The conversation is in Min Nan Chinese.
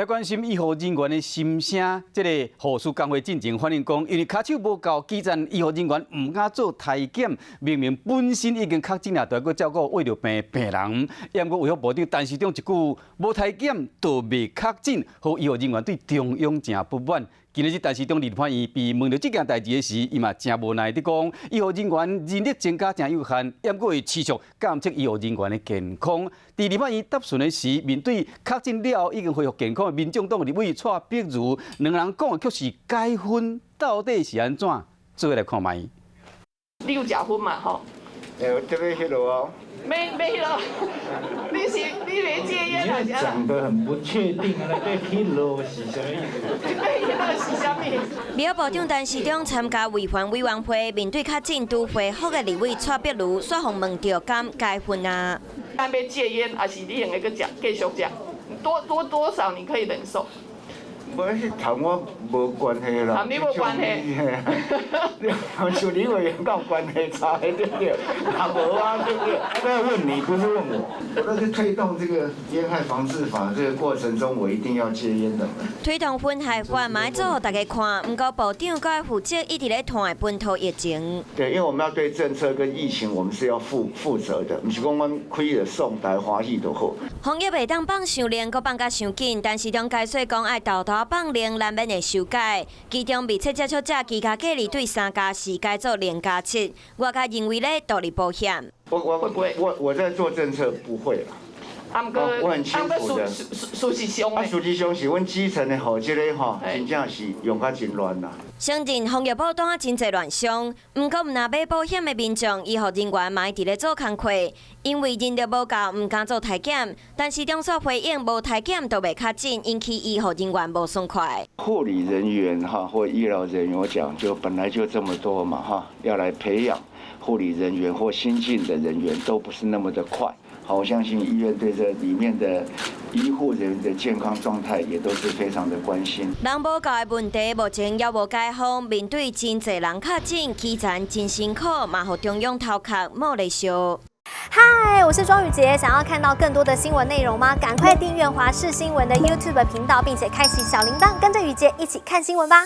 來關心醫護人員的心聲，這個護士工會進前反映講，因為跤手無夠，基層醫護人員毋敢做篩檢，明明本身已經確診了，都閣照顧胃著病病人。毋過衛福部長陳時中一句無篩檢就袂確診，予醫護人員對中央誠不滿。今仔日陳時中佇立法院被問著這件代誌的時，伊嘛誠無奈的講，醫護人員人力增加誠有限，毋過會持續監測醫護人員的健康。佇立法院答詢的時，面對確診了後已經恢復健康的民眾黨立委蔡碧如，兩人講的卻是解紛，到底是按怎？做伙來看覓。你有食薰嘛？吼？欸，這欲彼落哦。欲欲彼落，你是你袂戒菸還是？講得很不確定啊，那個彼落是啥物意思？彼落是啥物？衛福部長陳時中參加衛環委員會，面對確診拄恢復的立委蔡碧如，煞予問著敢解紛啊？咱欲戒菸，還是你會用閣食，繼續食？多多多少你可以忍受？無，彼同我無關係啦。同你無關係。你像李委員有關係差對不對？啊無啊，對不對？在問你，不是問我。我在推動這個菸害防治法這個過程中，我一定要戒菸的。推動薰害法嘛愛做予大家看，毋過部長閣愛負責一直咧拖的本土疫情。對，因為我們要對政策跟疫情，我們是要負責的，毋是講阮開著爽，大家歡喜就好。防疫袂當放傷冷，閣放甲傷緊，陳時中解說講愛沓沓放冷，難免會修改。其中密切接觸者居家隔離對3加4改做0加7，外界認為咧獨立保險。我在做政策不會啦。啊，毋過，我很清楚的。事實上，啊，事實上是阮基層的吼，這个吼，真正是用甲真亂啦。承認防疫部長真濟亂象，毋過毋若買保險的民眾、醫護人員嘛一直咧做工課，因為人力無夠，毋敢做篩檢。陳時中煞回應無篩檢就袂確診，引起醫護人員無爽快。護理人員哈或醫療人員，我講就本來就這麼多嘛哈，要來培養護理人員或新進的人員都不是那麼的快。好，我相信醫院對這裡面的醫護人員的健康狀態也都是非常的關心。人無夠的問題目前猶無解放，面對真濟人確診，基層真辛苦，嘛予中央頭殼冒咧燒。嗨，我是莊宇傑，想要看到更多的新聞內容嗎？趕快訂閱華視新聞的 YouTube 頻道，並且開啟小鈴鐺，跟着宇傑一起看新聞吧。